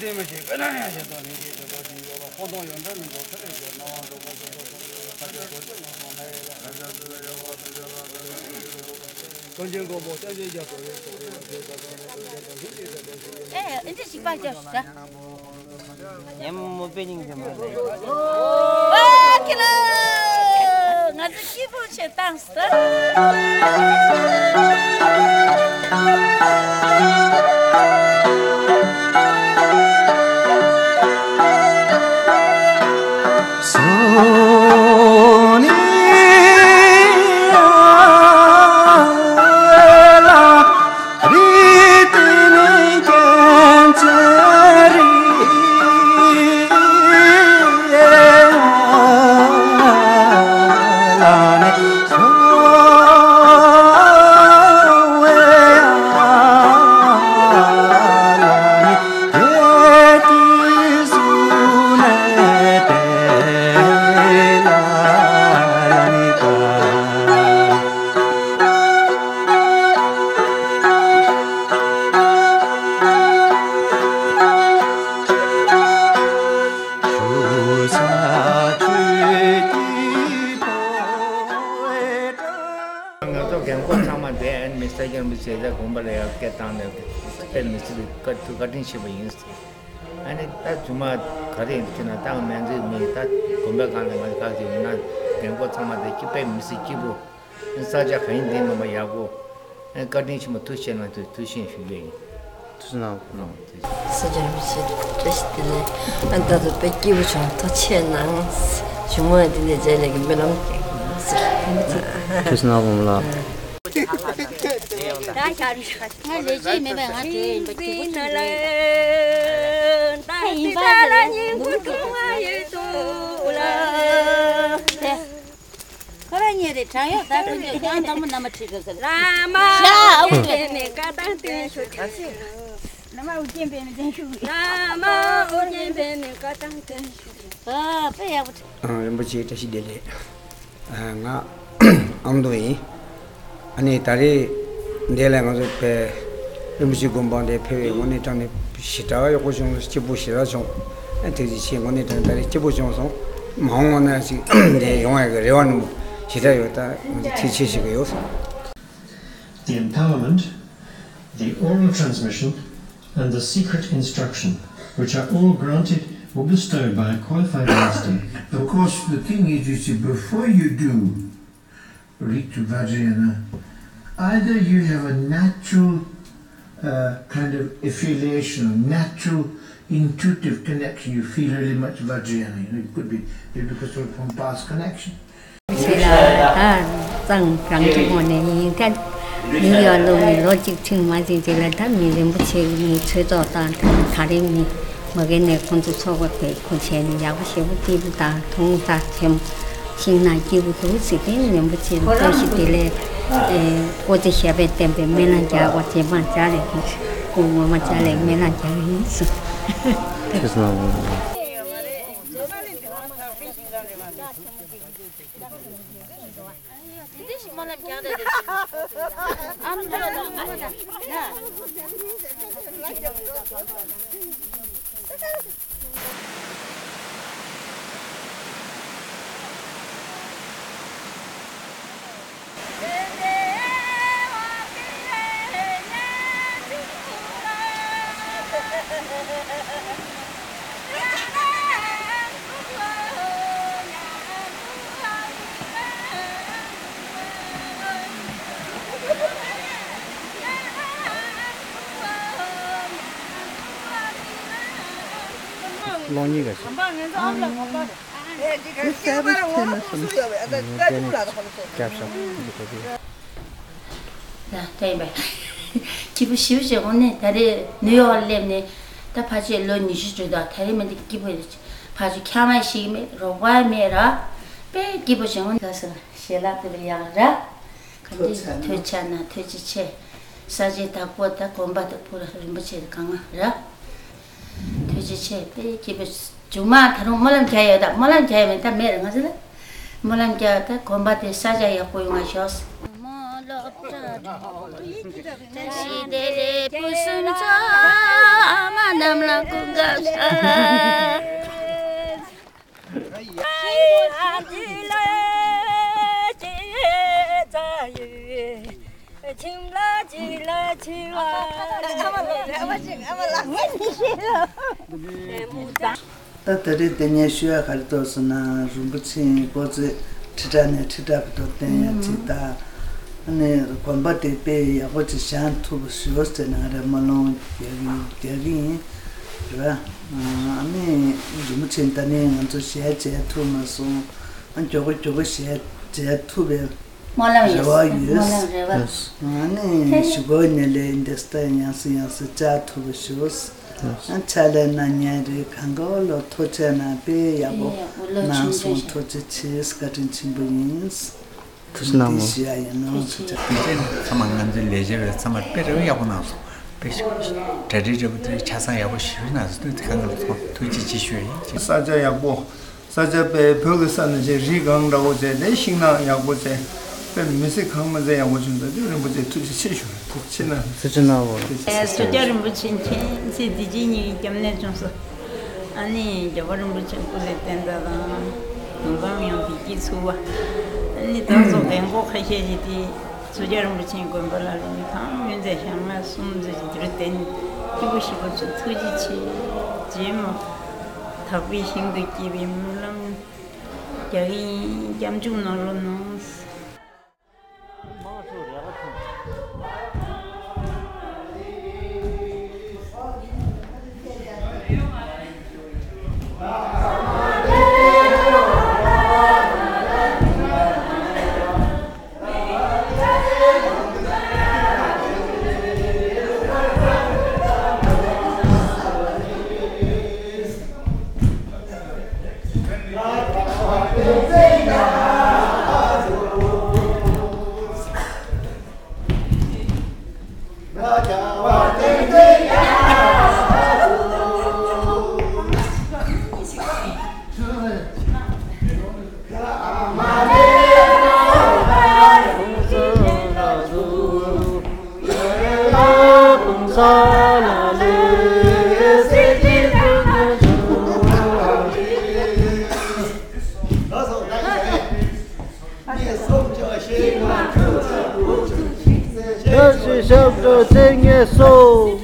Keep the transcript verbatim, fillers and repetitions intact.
ཨེ་ཨེ་འདྲ་ཞིག་པ་ཅོ་ཤ། ཉམས་མོ་པེ་ཉིང་དེ་མ་རེད། ཨོ་ཁྱི་ལོ། ང་ཚོ་སྐྱིད་པོ་བྱེད་སྟངས་སུ། ང་ཚོ་རྒན་འཁོགས་ཚང་མ་འདི་ཨན་མི་སྟེ་ཀྱང་མི་བྱེད་ཚེ་དགོན་པ་ལ་ཡར་སྐད་བཏང་ནས་དཔེ་མི་སྲིད་པའི་བཀའ་ཐུགས་བཀའ་དྲིན་ཆེ་བ་ཡིན། ཨ་ནི་ད་རྫུན་མ་ག་རེ་ཡིན་ཟེར་ན་ད་སྨན་རྩིས་མི་ད་དགོན་པའི་སྒང་ལ་ང་ཚོ་ཁག་ཅིག་ཡིན་ན་རྒན་འཁོགས་ཚང་མ་འདི་སྐྱིད་དཔེ་མི་སྲིད་སྐྱིད་པོ། ས་ཆ་གང་ཡིན་འདི་མ་མ་ཡག་པོ། ཨ་བཀའ་དྲིན་ཆེན་པོ་ཐུགས་རྗེ་གནང་ཐུགས་ཐུགས་ཆེན་ཞུ་རྒྱུ་ཡིན། ཐུགས་རྗེ་གནང་། ཐུགས་རྗེ་གནང་། ས་ཆ་རིན་པོ་ཆེ་བཀྲ་ཤིས་བདེ་ལེགས། ཨ་ད་དུང་དཔེ་སྐྱིད་པོ་བྱུང་། ཐུགས་རྗེ་གནང་། གཞུག་མ་འདི་ནས་མཇལ་ལས་ཀྱི་སྨོན་ལམ་རྒྱག་གི་ཡིན། ཐུགས་རྗེ་གནང་བུ་མོ་ལགས། ད་ཤར་ང་ལས་བྱེད་མེད་པས་ང་བྲོས་ཡིན་པ་སྐྱིད་པོ་ཐུགས་རྗེ་གནང་། ད་ཡིན་པ་ལ་ཉིན་གུང་ཐུང་ང་ཡོད་དུ་ལ། ཁོ་རང་ཉིད་རེད། བྲང་གཡོག་ད་ཁོ་ཚོས་ཀྱང་དང་པོ་མནའ་མ་ཁྲིད་དགོས་ཟེར། བླ་མ་ཨོ་རྒྱན་པདྨས་བཀའ་དང་བསྟན་ཞུ། བླ་མ་ཨོ་རྒྱན་པདྨས་བསྟན་ཞུ། བླ་མ་ཨོ་རྒྱན་པདྨས་བཀའ་དང་བསྟན་ཞུ། ཨ་དཔེ་ཡག་པོ། ཨ་རིན་པོ་ཆེ་བཀྲ་ཤིས་བདེ་ལེགས། ཨ་ང་ཨ་མདོ་ཡིན། ཨ་ནི་ད་རེས་འདི་ལ་ང་ཚོ་བས་རིན་པོ་ཆེ་དགོན་པ་འདི་ཕེབས་པའི་དངོས་གནས་དྲང་གནས་ཞེ་དྲག་ཡག་པོ་བྱུང་། སྐྱིད་པོ་ཞེ་དྲག་བྱུང་། ཨ་ཐུགས་རྗེ་ཆེ། དངོས་གནས་དྲང་གནས་ད་རེས་སྐྱིད་པོ་བྱུང་སོང་། མ་འོངས་པ་ན་ཅིག་འདི་ཡོང་ཡག་གི་རེ་བ་ནི་ཞེ་དྲག་ཡོད། ད་ང་ཚོ་ཐུགས་རྗེ་ཆེ་ཞུ་གི་ཡོད། The empowerment, the oral transmission, and the secret instruction, which are all granted or bestowed by a qualified master. Of course, the thing is, you see, before you do reach to Vajrayana, either you have a natural uh, kind of affiliation, a natural intuitive connection, you feel really much Vajrayana. You know, it could be maybe because of from past connection. ཞེས་ལ་ད་གཙང་རང་གི་ངོས་ནས་ཡིན་ཀ། ནིའུ་ཡོག་ལོག་ནས་ལོ་གཅིག་ཁྲིམས་མ་ཟིན་ཅིག་ལ་ད་མི་རིན་པོ་ཆེ་གི་མི་ཚོས་ཐོག་དང་ད་རིང་མི་མ་གི་ནས་ཁོང་ཚོ་ཚོགས་པ་བེད་ཁོ་བྱས་ནས་ཡག་པོ་ཞེ་པོ་སྐྱིད་པོ་དང་དུང་དང་ཐེམ་ཤིང་ནགས་སྐྱིད་པོ་འདུག་ཟེར་ཏེ་རིན་པོ་ཆེ་ལ་བཀྲ་ཤིས་བདེ་ལེགས། ཨེ་ཀོ་ཅི་ཞབས་པད་བརྟན་པའི་སྨོན་ལམ་རྒྱག་གོ། རྗེ་འབངས་ཅག་ལས་སྐུ་ངོ་མ་ཅག་ལས་སྨོན་ལམ་རྒྱག་ཡིན་ཟེར། ཐུགས་རྗེ་གནང་། གློག་བརྙན་ག་ཞིག་ཨ་ལ་གོ་པ་རེད། ཨ་ནི་སེ་བ་ཆེ་ན་སུམ་ངས་ལྟས་ནས་སྐྱབས་བཅོལ་འདི་ག་དུས། ལ་ལྟས་པས། སྐྱིད་པོ་ཞེ་པོ་ཞིག་འོང་ནས་ད་རེས་ནིའུ་ཡོག་སླེབས་ནས་ད་ཕལ་ཆེར་ལོ་ཉི་ཤུ་འགྲོ་དང་ད་རེས་མ་འདི་སྐྱིད་པོ་རེད། ཕལ་ཆེར་ཁྱད་མ་ཞིག་མེད། རོགས་པ་མེད་ར། དཔེ་སྐྱིད་པོ་ཞིག་འོང་ད་སོང་ཞལ་ལག་དེ་ལ་ཡག་ར། ག་འདྲ་ཐོས་ཚར་ན་ཐོས་རྗེ་ཆེ། ས་ཆའི་བདག་པོ་དང་དགོན་པ་དང་པོ་ར་རིན་པོ་ཆེ་གང་ང་ར། ཐོས་རྗེ་ཆེ་དཔེ་སྐྱིད་པོ། མཇུག་མ་ད་རུང་སྨོན་ལམ་རྒྱག་ཡོད་ད། སྨོན་ལམ་རྒྱག་ཡོད་མེད་ད་མེད་ར། ང་ཚོ་ལ་སྨོན་ལམ་རྒྱག་ད་དགོན་པ་དེ་ས་ཆ་ཡག་པོ་ཡོང་བ་ཤོག་བཀྲ་ཤིས་བདེ་ལེགས་ཕུན་སུམ་ཚོགས། ཨ་མ་རྣམས་ལ་སྐུ་འགའ་ཤ། ད་ད་རེས་དེ་ངས་ཞུ་ཡ་ག་རེ་འདུག་ཟེར་ན། རིན་པོ་ཆེ་སྐུ་ཚེ་ཁྲི་ཕྲག་ནས་ཁྲི་ཕྲག་གི་ཐོག་བརྟན་ཡ་གཅིག་དང་། ཨ་ནི་དགོན་པ་དེ་དཔེ་ཡག་པོ་ཅིག་བཞེངས་ཐུབ་པ་ཞུ་ཟེར་ནས་ང་རང་སྨོན་ལམ་རྒྱག་གི་རྒྱག་གི་ཡིན། རེད་པ། ཨ་ནི་རིན་པོ་ཆེ་ད་ནི་ང་ཚོ་ཞལ་མཇལ་ཐུབ་མ་སོང་། ཨ་མགྱོགས་པོ་མགྱོགས་པོ་ཞལ་མཇལ་ཐུབ་པའི་སྨོན་ལམ་ཡོད། རེ་བ་ཡོད། སྨོན་ལམ་རེ་བ། ཨ་ནི་ཞི་རྒོལ་ནས་ལས་འདི་ལྟར་ཡང་སེ་ཡང་སེ་བཅར་ཐུབ་པ་ཞུ། ཨ་ཕྱག་ལས་གནང་མཁན་རེད། གང་ག་ལ་ཐུགས་རྗེ་གནང་། དཔེ་ཡག་པོ་གནང་སོང་། ཐུགས་རྗེ་ཆེ། བཀའ་དྲིན་ཆེན་པོ་ཡིན། ཐུགས་རྗེ་གནང་། འདི་ཞུ་ཡ་ཡིན་ནོ། ཐུགས་རྗེ་ཆེ། ཚང་མ་ང་ཚོའི་ལས་བྱེད་པས་ཚང་མ་དཔེ་རེ་བ་ཡག་པོ་གནང་སོང་། དཔེ་གྲ་སྒྲིག་འདྲ་པོ་དེ་ཆ་ཚང་ཡག་པོ་ཞིག་གནང་སོང་། དེ་གང་ག་ལ་ཚང་མ་ཐུགས་རྗེ་ཆེ་ཞུ་ཡ་ཡིན། ས་ཆ་ཡག་པོ། ས་ཆ་དཔེ་བོད་ཀྱི་ས་ནས་བྱས་རི་སྒང་འདྲ་བོ་བྱས་ཏེ་ཤིང་ནགས་ཡག་པོ་བྱས། དཔེ་མི་ཚེ་གང་མི་ཚེ་ཡག་པོ་བྱུང་འདུག་དེ་རིན་པོ་ཆེ་ཐུགས་རྗེ་ཆེ་ཞུ། ཐུགས་རྗེ་ཆེ་གནང་། ཐུགས་རྗེ་གནང་བ། ཨེ་གཙོ་སྐྱབས་རིན་པོ་ཆེ་མཁྱེན་ཚེ་འདི་ཕྱི་གཉིས་ཀྱི་སྐྱབས་གནས་བྱུང་སོང་། ཨ་ནི་རྒྱལ་བ་རིན་པོ་ཆེ་སྐུ་ལས་བསྟན་དང་། གདུང་བསམ་ཡང་བདེ་སྐྱིད་ཚུགས་པ། ཨ་ནི་ད་གཟོད་རྒན་གོག་ཁ་ཤས་ཀྱིས་དེ་གཙོ་སྐྱབས་རིན་པོ་ཆེའི་དགོན་པ་ལ་རིན་ཐང་མིན་ཚེ་ཞག་ལྔ་གསུམ་ཙམ་ཞིག་འདིར་བསྟེན་སྐྱིད་པོ་ཞིག་པ་ཚོ་ཐུགས་རྗེ་ཆེ། རྗེས་མ་དག་པའི་ཞིང་དུ་སྐྱེས་པའི་སྨོན་ལམ་རྒྱག་གི་ཡིན། སྐྱབས་འཇུག་གནང་རོགས་གནང་། ཞབས་བྲོ་བརྩེ་ངེས་སོ།